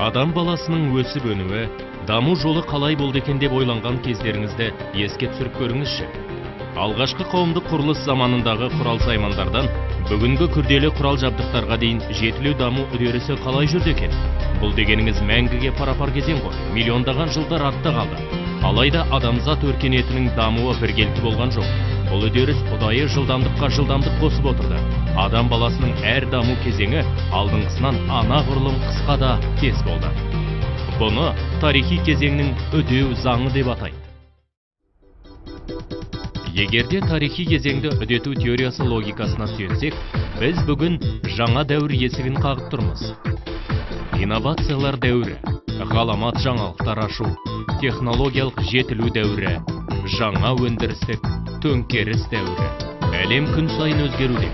Адам баласының өсіп өнуі, даму жолы қалай болды екен деп ойланған кездеріңізді еске түсіріп көріңізші. Алғашқы қауымдық құрылыс заманындағы құрал-саймандардан бүгінгі күрделі құрал-жабдықтарға дейін жетілу даму үдерісі қалай жүрді екен? Бұл дегеніңіз мәңгіге парапар кезең ғой, миллиондаған жылдар артта қалды. Алайда адамзат өркениетінің дамуы біркелкі болған жоқ. Бұл үдеріс ұдайы жылдамдыққа жылдамдық қосып отырды. Адам баласының әр даму кезеңі алдыңғысынан анағұрлым қысқа да тез болды. Бұны тарихи кезеңнің үдеу заңы деп атайды. Егерде тарихи кезеңді үдету теориясы логикасына сүйенсек, біз бүгін жаңа дәуір есігін қағып тұрмыз. Инновациялар дәуірі, ғаламат жаңалықтар ашу, технологиялық жетілу дәуірі, жаңа өндірістік төңкеріс дәуірі. Әлем күн сайын өзгеруде.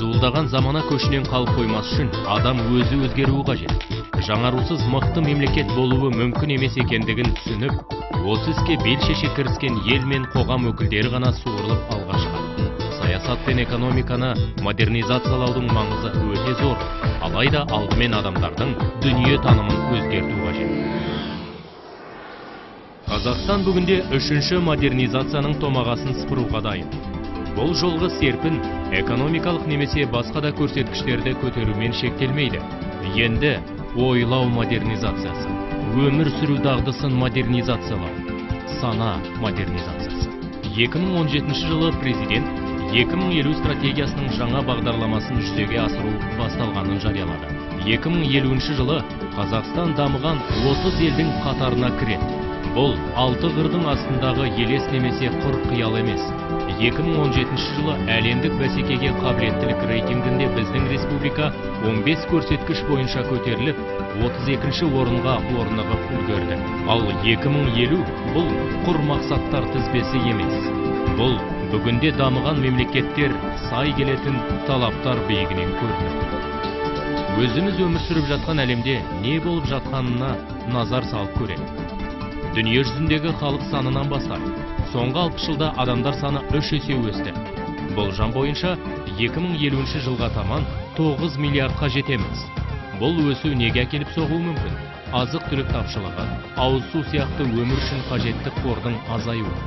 Зуылдаған замана көшінен қалып қоймас үшін адам өзі өзгеруі қажет. Жаңарусыз мықты мемлекет болуы мүмкін емес екендігін түсініп, осы іске бел шеше кіріскен ел мен қоғам өкілдері ғана суырылып алға шығады. Саясат пен экономиканы модернизациялаудың маңызы өте зор. Алайда алдымен адамдардың дүние танымын өзгерту қажет. Қазақстан бүгінде үшінші модернизацияның томағасын сыпыруға дайын. Бұл жолғы серпін экономикалық немесе басқа да көрсеткіштерді көтерумен шектелмейді. Енді ойлау модернизациясы, өмір сүру дағдысын модернизациялау, сана модернизациясы. 2017 жылы президент 2050 стратегиясының жаңа бағдарламасын жүзеге асыру басталғанын жариялады. 2050 жылы Қазақстан дамыған 30 елдің қатарына кіреді. Бұл алты қырдың астындағы елес немесе құр қиял емес. 2017 жылы әлемдік бәсекеге қабілеттілік рейтингінде біздің республика 15 көрсеткіш бойынша көтеріліп, 32-ші орынға орнығып үлгерді. Ал 2050 бұл құр мақсаттар тізбесі емес. Бұл бүгінде дамыған мемлекеттер сай келетін талаптар биігінен көрінеді. Өзіміз өмір сүріп жатқан әлемде не болып жатқанына назар салып көрелік. Дүние жүзіндегі халық санынан бастап, соңғы 60 жылда адамдар саны 3 есе өсті. Болжам бойынша 2050 жылға таман 9 миллиардқа жетеміз. Бұл өсу неге әкеліп соғуы мүмкін? Азық-түлік тапшылығы, ауыз су сияқты өмір үшін қажетті қордың азаюы.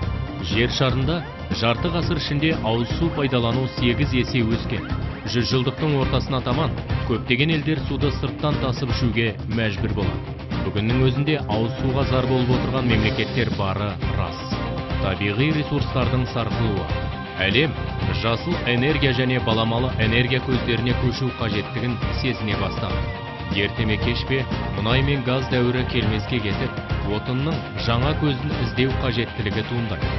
Жер шарында жарты ғасыр ішінде ауыз су пайдалану 8 есе өскен. 100 жылдықтың ортасына таман көптеген елдер суды сырттан тасып ішуге мәжбүр болады. Бүгіннің өзінде ауыз суға зар болып отырған мемлекеттер бары рас. Табиғи ресурстардың сарқылуы. Әлем жасыл энергия және баламалы энергия көздеріне көшу қажеттігін сезіне бастады. Ерте ме кеш пе, мұнай мен газ дәуірі келмеске кетіп, отынның жаңа көзін іздеу қажеттілігі туындайды.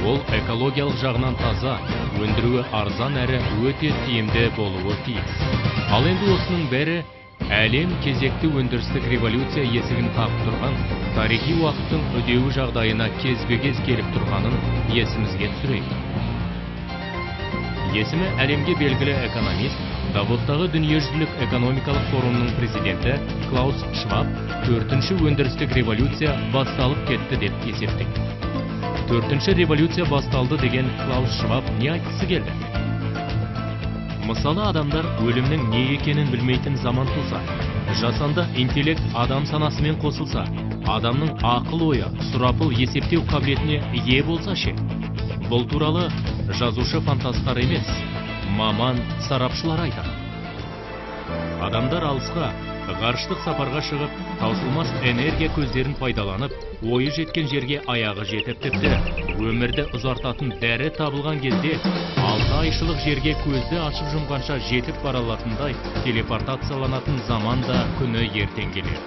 Ол экологиялық жағынан таза, өндіруі арзан әрі өте тиімді болуы тиіс. Ал енді осының бәрі әлем кезекті өндірістік революция есігін қағып тұрған тарихи уақыттың үдеуі жағдайына кезбе-кез келіп тұрғанын есімізге түсірейік. Есімі әлемге белгілі экономист, Давоттағы дүниежүзілік экономикалық форумның президенті Клаус Шваб төртінші өндірістік революция басталып кетті деп есептейді. Төртінші революция басталды деген Клаус Шваб не айтқысы келді? Мысалы, адамдар өлімнің не екенін білмейтін заман туса, жасанды интеллект адам санасымен қосылса, адамның ақыл ойы, сұрапыл есептеу қабілетіне ие болса ше? Бұл туралы жазушы фантастар емес, маман сарапшылар айтады. Адамдар алысқа, ғарыштық сапарға шығып, таусылмас энергия көздерін пайдаланып, ойы жеткен жерге аяғы жетіп, тіпті өмірді ұзартатын дәрі табылған кезде 6 айшылық жерге көзді ашып жұмғанша жетіп бара алатындай телепортацияланатын заман да күні ертең келер.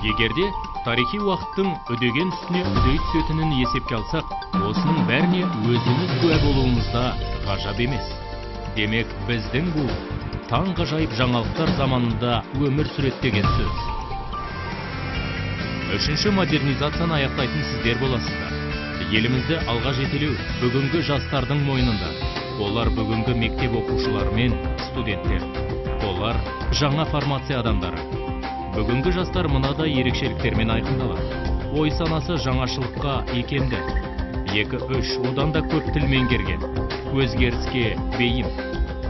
Егерде тарихи уақыттың үдеген үстіне үдей түсетінін есепке алсақ, осының бәріне өзіміз куә болуымыз да ғажап емес. Демек, біздің бұл таңғажайып жаңалықтар заманында өмір сүреді деген сөз. Үшінші модернизацияны аяқтайтын сіздер боласыздар. Елімізді алға жетелеу бүгінгі жастардың мойнында. Олар бүгінгі мектеп оқушылары мен студенттер. Олар жаңа формация адамдары. Бүгінгі жастар мынадай ерекшеліктермен айқындалады. Ой санасы жаңашылыққа икемді. 2-3 одан да көп тіл меңгерген. Өзгеріске бейім.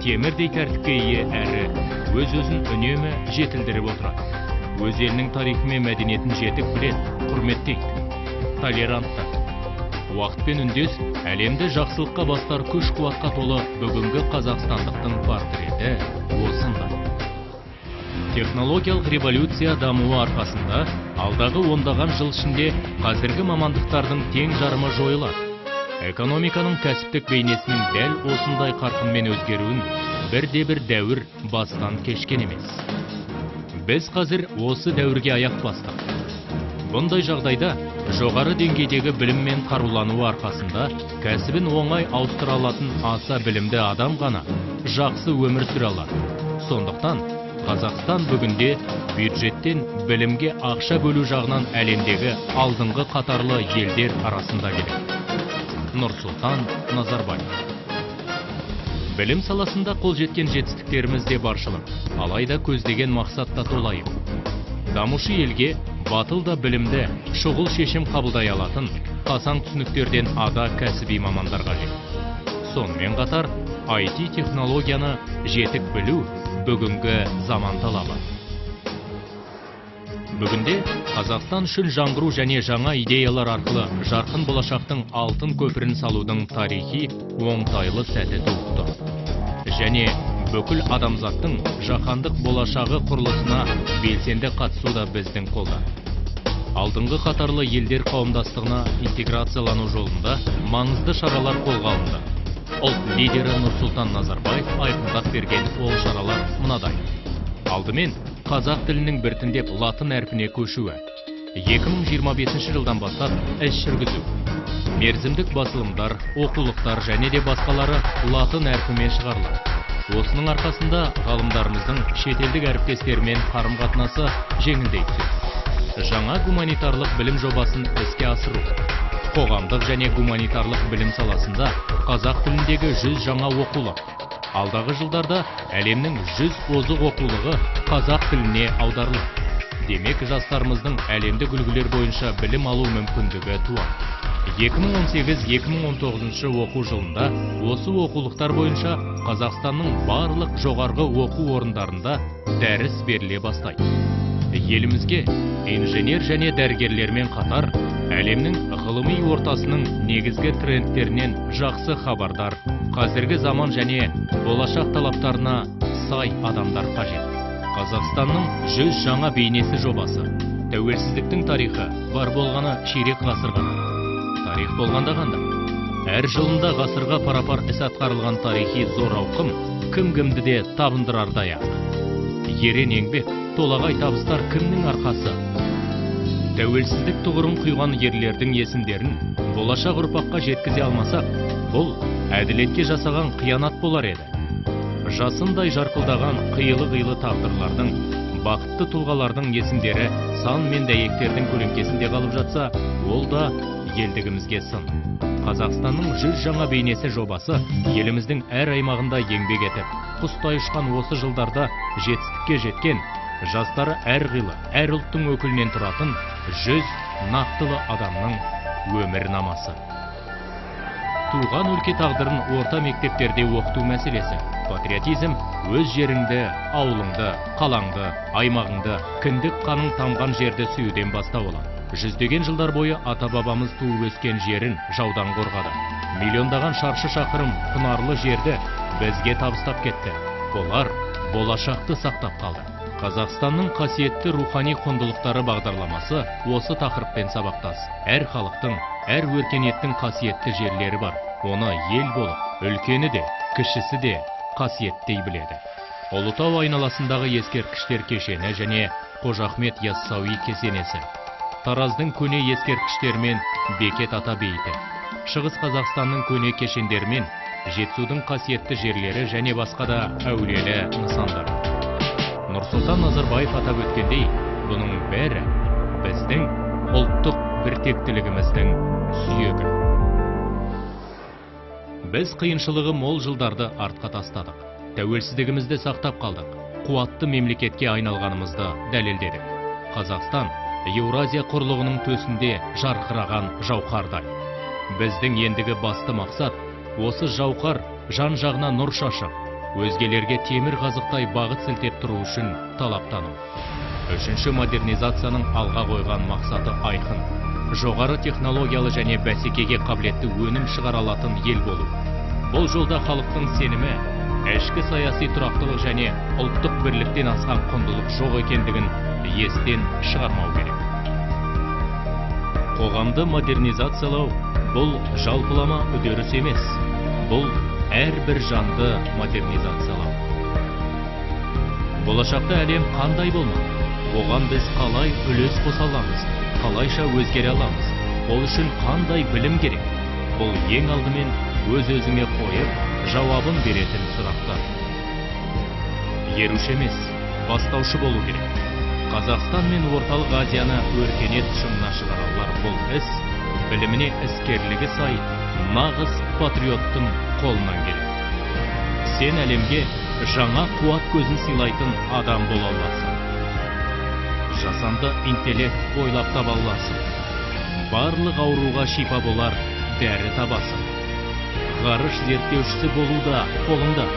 Темірдей тәртіпке ие әрі өз-өзін үнемі жетілдіріп отырады. Өз елінің тарихы мен мәдениетін жетік біледі, құрметтейді, толерантты. Уақытпен үндес, әлемді жақсылыққа бастар күш-қуатқа толы бүгінгі қазақстандықтың портреті осындай. Технологиялық революция дамуы арқасында алдағы ондаған жыл ішінде қазіргі мамандықтардың тең жарымы жойылады. Экономиканың кәсіптік бейнесінің дәл осындай қарқынмен өзгеруін бірде-бір дәуір бастан кешкен емес. Біз қазір осы дәуірге аяқ бастық. Бұндай жағдайда жоғары деңгейдегі біліммен қарулануы арқасында кәсібін оңай ауыстыра алатын аса білімді адам ғана жақсы өмір сүре алады. Сондықтан Қазақстан бүгінде бюджеттен білімге ақша бөлу жағынан әлемдегі алдыңғы қатарлы елдер арасында келеді. Нұрсұлтан Назарбаев. Білім саласында қол жеткен жетістіктеріміз де баршылық, алайда көздеген мақсат та толайым. Дамушы елге батыл да білімді, шұғыл шешім қабылдай алатын, қасаң түсініктерден ада кәсіби мамандар қажет. Сонымен қатар, IT технологияны жетік білу бүгінгі заман талабы. Бүгінде Қазақстан үшін жаңғыру және жаңа идеялар арқылы жарқын болашақтың алтын көпірін салудың тарихи оңтайлы сәті туып тұр. Және бүкіл адамзаттың жаһандық болашағы құрылысына белсенді қатысу да біздің қолда. Алдыңғы қатарлы елдер қауымдастығына интеграциялану жолында маңызды шаралар қолға алынды. Ұлт лидері Нұрсұлтан Назарбаев айқындап берген ол шаралар мынадай. Алдымен қазақ тілінің біртіндеп латын әрпіне көшуі. 2025 жылдан бастап іс жүргізу. Мерзімдік басылымдар, оқулықтар және де басқалары латын әрпімен шығарылады. Осының арқасында ғалымдарымыздың шетелдік әріптестерімен қарым-қатынасы жеңілдей түседі. Жаңа гуманитарлық білім жобасын іске асыру. Қоғамдық және гуманитарлық білім саласында қазақ тіліндегі 100 жаңа оқулық. Алдағы жылдарда әлемнің 100 озық оқулығы қазақ тіліне аударылады. Демек, жастарымыздың әлемдік үлгілер бойынша білім алу мүмкіндігі туады. 2018-2019 оқу жылында осы оқулықтар бойынша Қазақстанның барлық жоғарғы оқу орындарында дәріс беріле бастайды. Елімізге инженер және дәрігерлермен қатар әлемнің ғылыми ортасының негізгі трендтерінен жақсы хабардар, қазіргі заман және болашақ талаптарына сай адамдар қажет. Қазақстанның 100 жаңа бейнесі жобасы. Тәуелсіздіктің тарихы бар болғаны ширек ғасыр ғана. Тарих болғанда қандай? Әр жылында ғасырға парапар іс атқарылған тарихи зор ауқым кім-кімді де табындырардай ақ. Ерен еңбек, толағай табыстар кімнің арқасы? Тәуелсіздік тұғырын құйған ерлердің есімдерін болашақ ұрпаққа жеткізе алмасақ, бұл әділетке жасаған қиянат болар еді. Жасындай жарқылдаған қилы-қилы тағдырлардың, бақытты тұлғалардың есімдері сан мен дәйектердің көлеңкесінде қалып жатса, ол да елдігімізге сын. Қазақстанның 100 жаңа бейнесі жобасы еліміздің әр аймағында еңбек етіп, құстай ұшқан осы жылдарда жетістікке жеткен, жастары әр қилы, әр ұлттың өкілінен тұратын 100 нақтылы адамның өмірнамасы. Туған өлке тағдырын орта мектептерде оқыту мәселесі. Патриотизм өз жеріңді, ауылыңды, қалаңды, аймағыңды, кіндік қаның тамған жерді сүюден бастау алады. Жүздеген жылдар бойы ата-бабамыз туып өскен жерін жаудан қорғады. Миллиондаған шаршы шақырым құнарлы жерді бізге табыстап кетті. Олар болашақты сақтап қалды. Қазақстанның қасиетті рухани құндылықтары бағдарламасы осы тақырыппен сабақтас. Әр халықтың, әр өркениеттің қасиетті жерлері бар. Оны ел болып, үлкені де, кішісі де қасиеттей біледі. Ұлытау айналасындағы ескерткіштер кешені және Қожа Ахмет Яссауи кесенесі. Тараздың көне ескерткіштерімен Бекет ата бейіті. Шығыс Қазақстанның көне кешендерімен Жетісудың қасиетті жерлері және басқа да әулиелі нысандар. Нұрсұлтан Назарбаев атап өткендей, бұның бәрі біздің ұлттық біртектілігіміздің сүйегі. Біз қиыншылығы мол жылдарды артқа тастадық. Тәуелсіздігімізді сақтап қалдық. Қуатты мемлекетке айналғанымызды дәлелдедік. Қазақстан Еуразия құрлығының төсінде жарқыраған жауһардай. Біздің ендігі басты мақсат осы жауһар жан-жағына нұр шашып, өзгелерге темір қазықтай бағыт сілтеп тұру үшін талаптану. Үшінші модернизацияның алға қойған мақсаты айқын. Жоғары технологиялы және бәсекеге қабілетті өнім шығара алатын ел болу. Бұл жолда халықтың сенімі, ішкі саяси тұрақтылық және ұлттық бірліктен асқан құндылық жоқ екендігін естен шығармау керек. Қоғамды модернизациялау бұл жалпылама үдеріс емес, бұл әрбір жанды модернизациялау. Болашақта әлем қандай болмақ? Оған біз қалай үлес қоса аламыз, қалайша өзгере аламыз? Ол үшін қандай білім керек? Бұл ең алдымен өз-өзіңе қойып, жауабын беретін сұрақтар. Еруші емес, бастаушы болу керек. Қазақстан мен Орталық Азияны өркениет шыңына шығара алар бұл іс, біліміне іскерлігі сай нағыз патриоттың қолынан келеді. Сен әлемге жаңа қуат көзін сыйлайтын адам бола аласың. Жасанды интеллект ойлап таба аласың. Барлық ауруға шипа болар дәрі табасың. Ғарыш зерттеушісі болу да қолыңда.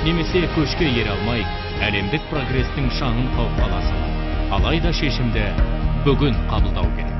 Немесе көшке ере алмай, әлемдік прогрестің шаңын қауып қаласың. Алайда шешімді бүгін қабылдау керек.